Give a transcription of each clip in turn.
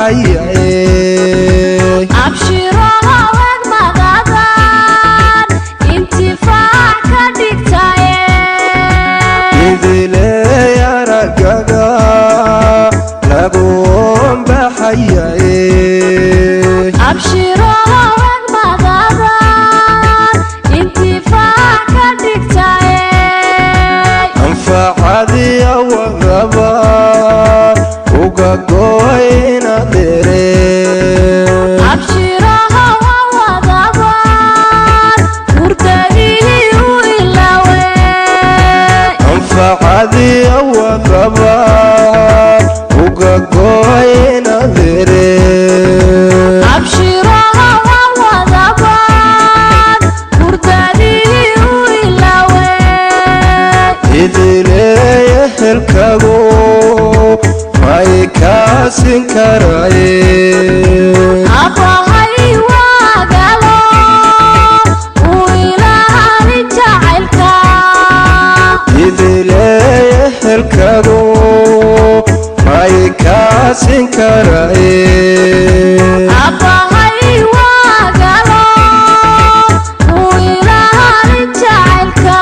baxaya. Abshiraha wegmadadan intifaac ka dhigtaye. Idileey aragaga lagu oombaxaya. Abshiraha wegmadadan intifaac ka dhigtaye. Anfacadiya wadaba uga goyna dere. Abshiraha wawadaban hurdadii u ilawe. Anfacadiya wadaba uga goyna dere. Abshiraha wawadaban hurdadii u ilawe. Idileeye helkagu may kaasin karaye. Aabbahay waagalo uu ilaali jacaylka. Idileeye helkagu may kaasin karaye. Aabbahay waagalo uu ilaali jacaylka.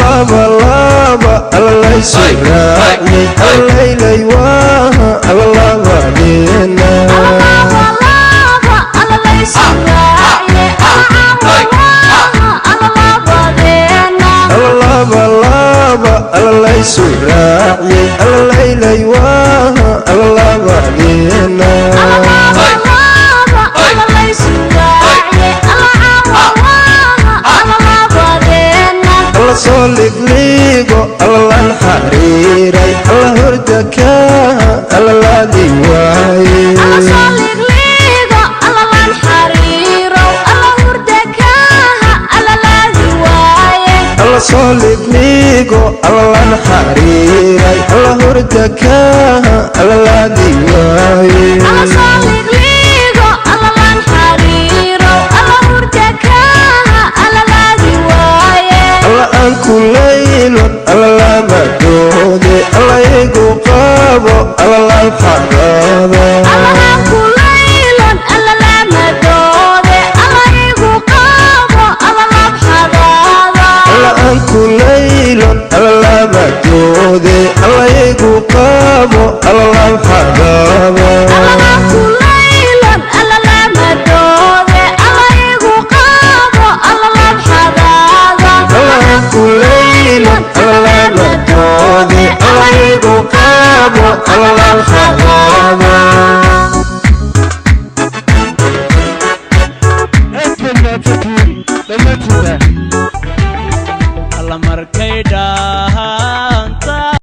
Alalabalaba alalaysu raaciyey alaylay waaha alalabadeena. Alalabalaba alalaysu raaciye alacawawaaha alalabadeena. Alalabalaba alalaysu raaciyey alalaylay waaha alalabadeena. Alalabalaba alalaysu raaciye alacawawaaha alalabadeena. Alla soo ligliigo allalan xariiray alla hordakaaha allalaadi waaye. Alla soo ligliigo allalan xariirow alla hurdakaaha allalaadi waaye. Alla soo ligliigo allalan xariiray alla hordakaaha allalaadi waaye. Alla soo ligliigo allalan xariirow alla hurdakaaha allalaadi waaye. Alla aan ku laylon alla lamadoode alla igu qabo alla lan xaraada. Allaha kulaylon alla lamadoode alla igu qabo alla labxadaada. Alla aan ku laylon alla lamadoode alla igu qabo.